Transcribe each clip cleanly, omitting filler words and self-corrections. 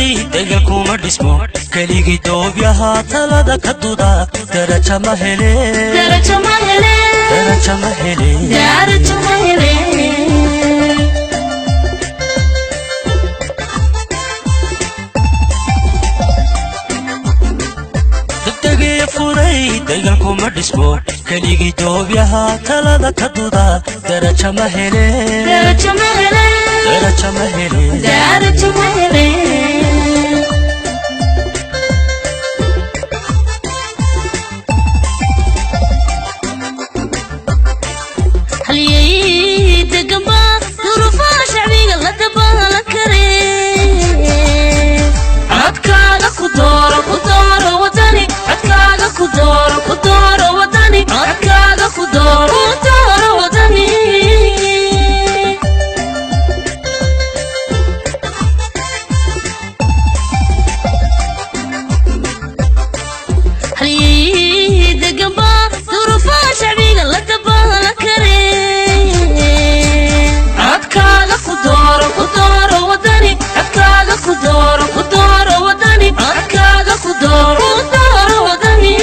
Furay degalkuma dhismo, keligii doobyaha talada ka duda daraja ma hele, darajo ma hele, daraja ma hele, darajo ma hele. Degdegiyo furay degalkuma dhismo, keligii doobyaha talada ka duda daraja ma hele, darajo ma hele, daraja ma hele, darajo ma hele. Halyey deganba duruufaha shacbiga la dabaalan kare. Codkaaga ku dooro, ku dooro Wadani. Codkaaga ku dooro, ku dooro Wadani. Codkaaga ku dooro, ku dooro Wadani. Halyey deganba duruufaha shacbiga la dabaalan kare. Codkaaga ku dooro, ku dooro Wadani. Codkaaga ku dooro, ku dooro Wadani. Codkaaga ku dooro, ku dooro Wadani.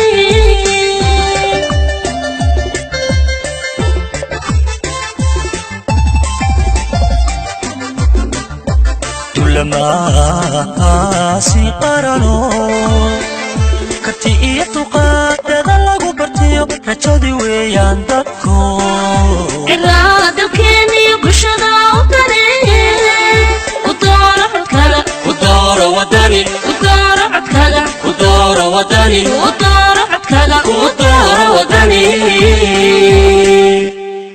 Dulamaasi qarano, karti iyo dulqaadada lagu bartiyo rajadii weeyaan dadku. Ciraa dalkeeniyo bulshada u dane, ku dooro codkaaga, ku dooro Wadani, ku dooro codkaaga, ku dooro Wadani, ku dooro codkaaga, ku dooro Wadani.